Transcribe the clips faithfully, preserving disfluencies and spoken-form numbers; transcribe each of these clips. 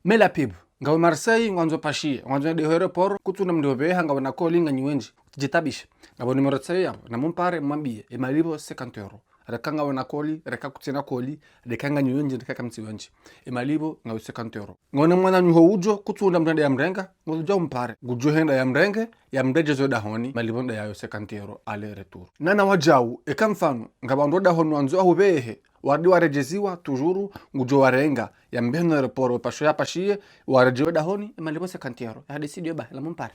Mais la pub, ngawe Marseille, ngwandzo upashiye, ngwandzo wende ho aéroport, kutsuna mndru obeha, ngawe na colis, nganyi wendji, utsijitaabishe. Ngapvo numéro tsayo yapvo, namumpare, mwambiye, ye malipvo cinquante euros. Reka ngawe na colis, reka kutsina colis, reka nganyi wendji, reka kamtsi wendji. Ye malipvo ngawe cinquante euros. Ngawe na mwananyaho udjo, kutsunda mndru yende yamrenge, ngudjo umpare. Ngudjo henda yamrenge, yamredjeze dahoni, malipvo nda yayo cinquante euros aller retour. Nana wadjau, eka mfano, ngapvo wandru dahoni wandzo wahubehe, warudi waredjeziwa, toujours, ngudjo warenga, yambehe no aéroport, upasho yapashiye, waredjewe dahoni, ye malipvo cinquante euros. Ya décide yo ba, namumpare.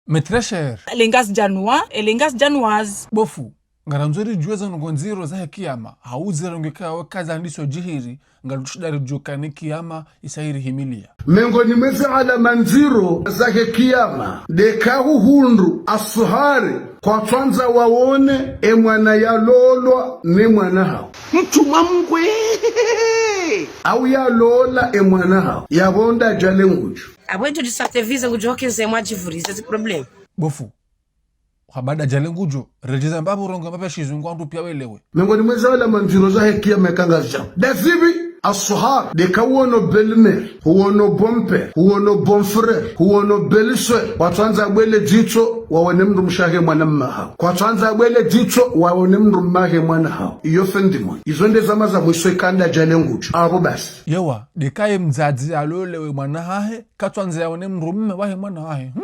Mes très chers. Les Ngazidjanois et les Ngazidjanoises. Bo fundi, ngarandzo ridjuwe ze ndrongoo ndziro zahe kiyama, hau zirongoo ikao kaza ndiso djihiri, ngarutsidari djuka ni kiyama isa irihimiliya. Mengoni mwa ze alama ndziro zahe kiyama, nde ka uhundru aswuhari kwatsandza waone ye mwana yalolwa ne mwana hawo. Mtrumwa mkwe. Au yalola ye mwana hawo, yapvo nda djale ngudjo. Apvo edjo djisate vize ngudjo hokeze mwadjivurize zi problème. Bo fundi, hwamba nda djale ngudjo, redjeza mbapvi urongoe mbapvi shizungu wandru piya welewe. Mengoni mwa ze alama ndziro zahe kiyama eka ngazidjao. Nda zipvi? Aswuhari, nde ka uono belle-mère, uono beau-père, uono beau-frère, uono belle-sœur, watsandza wabwele dzitso, waone mdrumshe wahe mwana mme hawo. Kwatsandza wabwele dzitso, waone mdrumme wahe mwana hawo. Iyo fin du monde. Izo nde zama za mwiso eka nda djale ngudjo. Apvo basi. Ewa, nde ka ye mdzadze yalolewa ye mwana hahe, katsandza yaone mdrumme wahe mwana hahe. Hmm?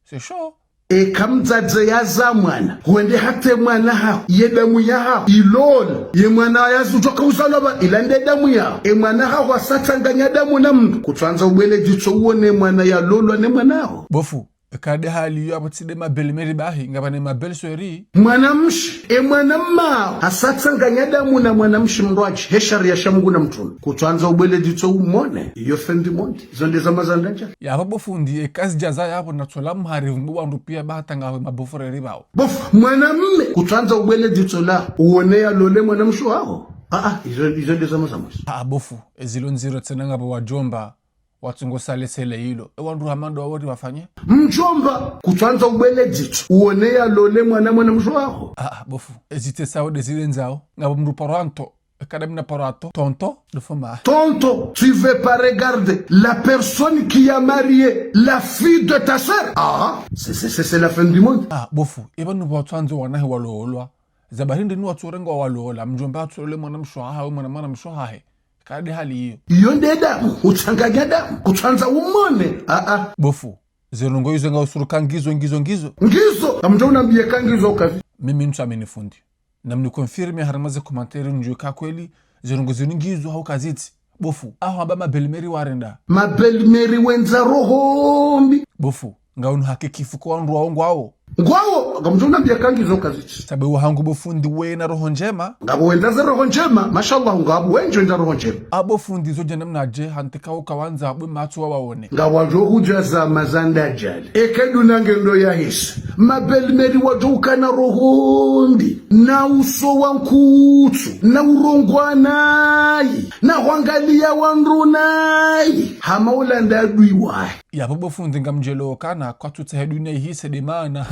C'est chaud. Eka mdzadze yaza mwana, hwende hata ye mwana haho, ye damu yahaho, ilole, ye mwana yazi udjoka uzalwa ba, ila nde damu yaho. Ye mwana haho hasatsanganya damu na mndru, kutsandza ubwele dzitso uone ye mwana yalolwa ne mwana haho. Bo fundi, eka nde hali iyo apvo tsi nde ma belle-mère bahi, ngapvo ne ma belle-sœur. Mwanamshe, ye mwana mme haho, hasatsanganya damu na mwanamshe mndrwadji, he sharia sha Mungu na mtrume. Kutsandza ubwele dzitso umone, iyo fin du monde. Izo nde zama za nda djale. Yapvo bo fundi, eka zidjaza yapvo natsola mhari vumbu wandru piya ba hata ngawe ma beaux-frères bawo. Bo fundi, mwanamme, kutsandza ubwele dzitso laho, uone yalole mwanamshe waho. Ah, ah, izo, izo nde zama za mwiso. Ah, bo fundi, ezilo ndziro tsena ngapvo wadjomba, watsungo sale sele ilo. Ye wandru hama ndo wawo ri wafanye? Mdjomba, kutsandza ubwele dzitso, uone yalole mwana mwanamshe waho. Ah, ah, bo fundi, ezitesa wo nde zile ndzao, ngapvo mndru paro anto. Eka nda mi na paro anto, tonton, ndo fo mahe. Tonton, tu veux pas regarder la personne qui a marié la fille de ta sœur? Ah, c'est, c'est, c'est, c'est la fin du monde. Ah, bo fundi, eba nupvo watsandzo wanahe walolwa. Za bahindi ni watsorenga walola, mdjomba atsolole mwanamshe wahahe, mwana mwanamshe wahahe. Eka nde hali iyo. Iyo nde damu, utsanganya damu, kutsandza umone. Ah, ah. Bo fundi, ze ndrongoo izo ngausuruka ngizo, ngizo, ngizo. Ngizo, kamdjo unambiye ka ngizo kavi. Mimi ntsu amini fundi. Na mni confirme harimwa ze commentaire ndjuwe ka kweli, ze ndrongoo zinu ngizo hau kazitsi. Bo fundi, aho amba ma belle-mère warenda. Ma belle-mère wendza roho mbi. Bo fundi, ngaunu hakikifu ko wandru wawo ngwawo. Ngwawo, kamdjo unambiye ka ngizo kazitsi. Sabe wahangu bo fundi wena roho ndjema. Ngapvo wendza ze roho ndjema, mashallah, ngapvo wendji wendza roho ndjema. Ah, bo fundi, zo djana mnadje, hantsi ka uka wandza bwe matso wawaone. Ngapvo wadjo hudja zama za nda djale. Eka duna ngendo yahisa. Ma belle-mère wadjo ukana roho mbi, na uso wa nkutsu, na urongoa nayi, na hwangaliya wandru nayi. Hama ula nda adui wahe. Yapvo bo fundi ngamdjelewo kana kwatsutsaha ye duniya ihise nde mana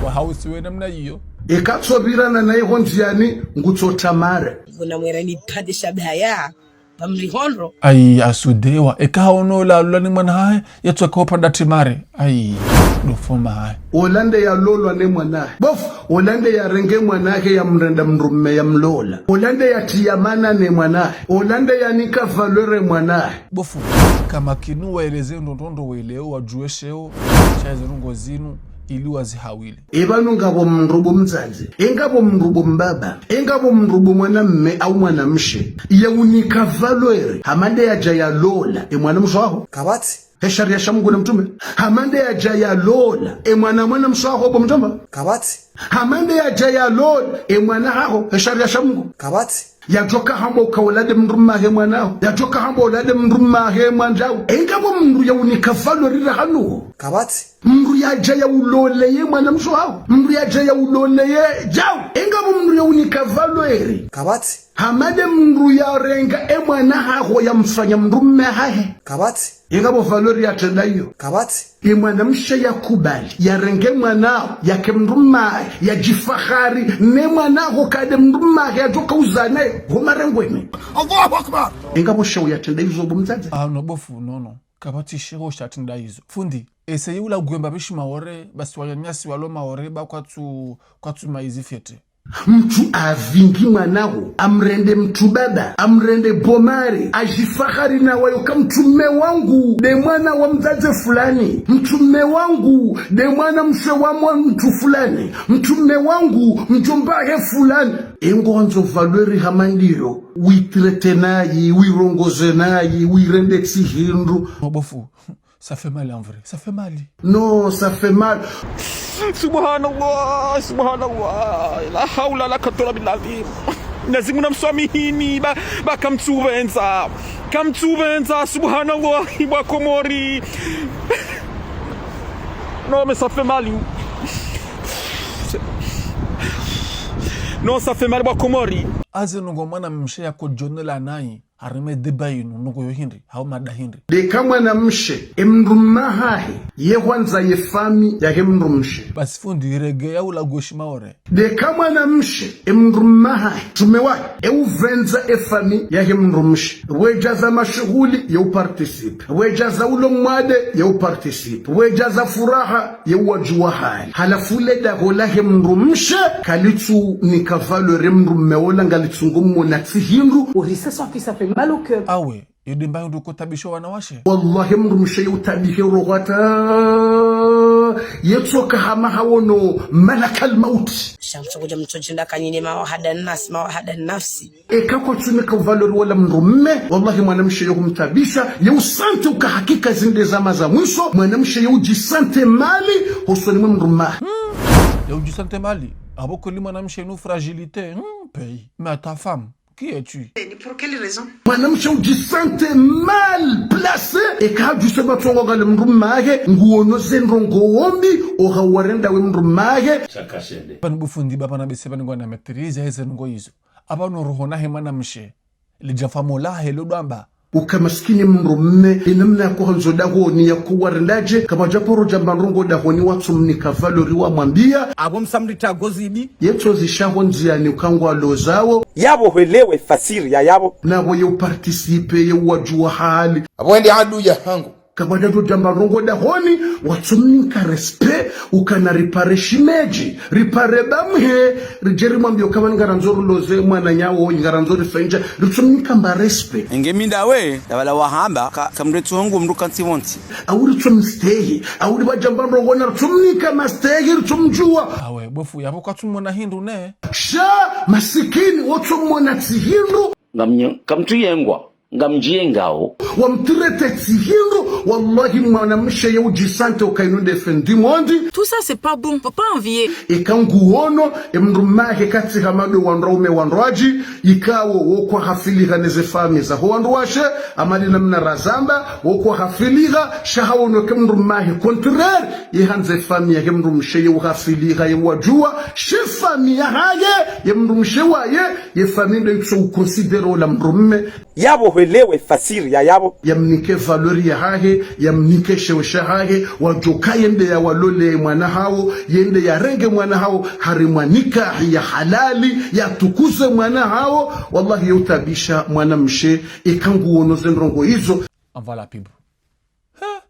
wahausiwe namna iyo. Eka tso pvirana naye ho ndziyani, ngutso tamare. Nguna mwera ni pvandre shabaya. Pvamri hondro. Ayi, asudewa. Eka haono ola yalolwa ne mwana hahe, yatsoka upvanda timare. Ayi, ndo fo mahe. Ola nde yalolwa ne mwana hahe. Bo fundi, ola nde yarenge mwana hahe yamrenda mdrumme yamlola. Ola nde yatiya mana ne mwana hahe. Ola nde yanika valeur mwana hahe. Bo fundi, kamakinu waeleze ndrongoo ndo welewo wadjuwe sheo sha ze ndrongoo zinu ili wazihawili. Eba nu ngapvo mndru bo mdzadze, e ngapvo mndru bo mbaba, e ngapvo mndru bo mwanamme au mwanamshe, yaunika valeur, hama nde yadja yalola, e mwanamshe waho. Kapvatsi. He sharia sha Mungu na mtrume. Hama nde yadja yalola, e mwana mwanamshe waho bo mdjomba. Kapvatsi. Hama nde yadja yalola, e mwana haho, he sharia sha Mungu. Kapvatsi. Yadjoka hamba uka ola nde mdrumme wahe mwana haho. Yadjoka hamba ola nde mdrumme wahe mwandzao. E ngapvo mndru yaunika valeur raha nuho. Kapvatsi. Mndru yadja yaulole ye mwanamshe waho. Mndru yadja yaulole ye djau. E ngapvo mndru yaunika valeur. Kapvatsi. Hama nde mndru yarenga e mwana haho yamfanya mdrumme wahahe. Kapvatsi. E ngapvo valeur yatrenda iyo. Kapvatsi. Ye mwanamshe yakubali, yarenge mwana, yake mdrume, yadjifahari, ne mwana ho kade mdrume, yadjoka uzana, ho marengweni. Allahu Akbar. Inga bo shehu yatrenda izo bo mdzadze? Ah, no bo fundi, no, no. Kapvatsi shehu yatrenda izo. Fundi, ese yula gwemba bishi Maore, basi wananyasi walo Maore, ba kwatsu, kwatsu maizi fyete. Mtru avingi mwana ho, amrende mtru baba, amrende bo mari, adjifahari na wayo ka mtru mme wangu, de mwana wa mdzadze fulani, mtru mme wangu, de mwana mshe wa mwa mtru fulani, mtru mme wangu, mdjomba he fulani. Engo wandzo valeur hama ndiyo, witrete nayi, wirongoze nayi, wirende tsi hindru. Mo bo fundi, ça fait mal en vrai, ça fait mal. Non, ça fait mal. Subhanallah, subhanallah. La hawla la quwwata illa billah. Mwenyezi Mungu namswamihini, ba, ba kamtsupvendza. Kamtsupvendza, subhanallah, bo Wakomori. Non, mais ça fait mal. Non, ça fait mal, bo Wakomori. Aze nungo mwanamshe yakodjonela nayi. Harumwa e débat inu, nungo yo hindri, hau mada hindri. Deka mwanamshe, e mdrume hahe, ye hwandza ye fami yahe mdrumshe. Basi fundi, irege ya ula gweshi Maore. Deka mwanamshe, e mdrume hahe, mtrume wahe, e upvendza e fami yahe mdrumshe. Wedjaza mashuhuli, ye uparticipe. Wedjaza ulo mwade, ye uparticipe. Wedjaza furaha, ye uwadjuwa hali. Halafu le daho lahe mdrumshe, kalitsu nika valeur mdrume ola ngalitsungo mona tsi hindru. Au risque, ça fait, ça fait mal au cœur. Awe, yo de mba yo ndo kotabisho wanawashe. Wallahi mdrumshe ye utabihe roho hata. Yetsoka hama hawono malakal mauti. Shamtso kudja mtso djinda kanyine ma wahada nafsi, ma wahada nafsi. Eka kwatsunika valeur wala mdrume, wallahi mwanamshe yo humtabisha, ye usante uka hakika zinde zama za mwiso, mwanamshe ye udjisante mal, hosoni mwe mdrume. Hmm. Ye udjisante mal, abo kweli mwanamshe inu fragilité, hmm, pays. Mais à ta femme, qui es-tu? Et pour quelle raison? Mwanamshe udjisante mal placé, eka hadjuse ba tsongo ngale mdrume hahe, nguono ze ndrongo wombi, oha warenda we mdrume hahe. Shaka shende. Pvanu bo fundi ba pvanu bese pvanu ngwana maîtrise, heze ndrongo izo. Aba no roho nahe mwanamshe. Lidja famo lahe lo dwamba. Uka maskini mdrume, inamna yako handzo dahoni yako warendadje, kama djaporo djamba ndrongo dahoni watsumnika valeur wamwambia. Abo msamrita gozibi. Yetso zishaho ndziani uka ngwalozao. Yabo hwelewe fasiri ya yabo. Nabo ye uparticipe, ye uwadjuwa hali. Abo wende adu ya hangu. Kabla ndo djamba ndrongo dahoni, watsumnika respect, ukana ripare shimedji, ripare bamhe, ridje rimwambie ukaba ngarandzo riloze mwananyawo, ngarandzo rifenja, ritsumnika mba respect. Enge mi ndawe, dabala wahamba, ka, kamretsu hongu mdru kantsi wontsi. Au ritsumstehi, au riba djamba ndrongo na ritsumnika mastehi, ritsumdjuwa. Awe, bo fundi, yabo kwatsumona hindru ne? Sha, masikini, watsumona tsi hindru. Ngamnye, kamtsu yengwa. Ngamdjiye ngawo. Wamtrete tsi hindru, wallahi mwanamshe ye udjisante uka inu nde fin du monde. Tout ça, c'est pas bon, faut pas envier. Eka nguono, e mdrume hahe katsi hama ndo wandrume wandrwadji, ikawo wokwa hafiliha neze fami zaho wandruwashe, amali namna razamba, wokwa hafiliha, sha hawono ke mdrume hahe contraire, ye handze fami yahe mdrumshe ye uhafiliha ye uwadjuwa, she fami yahahe, ye mdrumshe waye, ye fami ndo itso uconsidérer ola mdrume. Yabo hwelewe fasiri ya yabo. Yamnike valeur yahahe, yamnike sheo shahahe, wadjoka yende yawalole mwana hawo, yende yarenge mwana hawo, harimwa nikahi ya halali, yatukuze mwana hawo. Wallahi, yo utabisha mwanamshe, eka nguono ze ndrongo izo. Envoie la pub. Hein?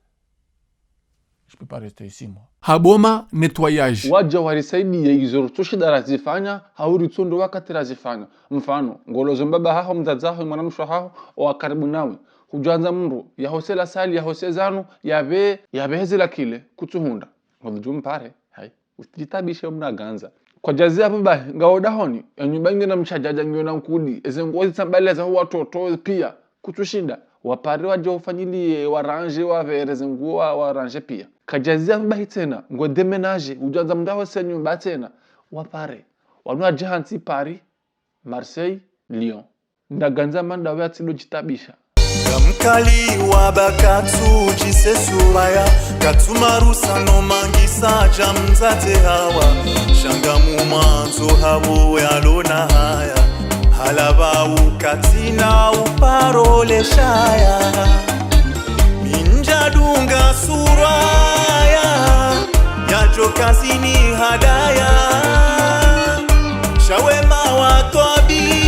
Je peux pas rester ici, moi. Haboma nettoyage. Wadja warisaidiye izo ritsoshinda razifanya, hau ritsondo wakati razifanya. Mfano, ngolozo mbaba haho, mdzadze haho, mwanamshe haho, owa karibu nawe. Hudjandza mdru, yahose la salle, yahose zanu, yabe, yabe heze la clé, kutsuhundra. Ngodjo mpare, hayi. Utsitabishe mna gandza. Kwadjazi apvo bahi, ngawo dahoni, ya nyumba ngena mshadjadja ngiyo na nkudi, eze nguo zitsambaliya zaho watoto pia, kutsushinda. Wapare wadje ufanyiliye, waranje, wavere ze nguo, wa, waranje pia. Kadjazi apvo bahi tsena, ngo déménager, udjandza mdru ahose nyumba tsena. Wapare. Wanu wadje hantsi Paris, Marseille, Lyon. Ndagandza mana ndawe atsidodjitabisha. Kamkali waba katsudjise suraya, katsumarusa no mangisa dja mdzadze hawa. Sha ngamumwandzo habo yalona haya, halaba ukatsina uparole shaya. Mi ndjadunga surwa. Tokazini hadaya, sha wema wa twabibu.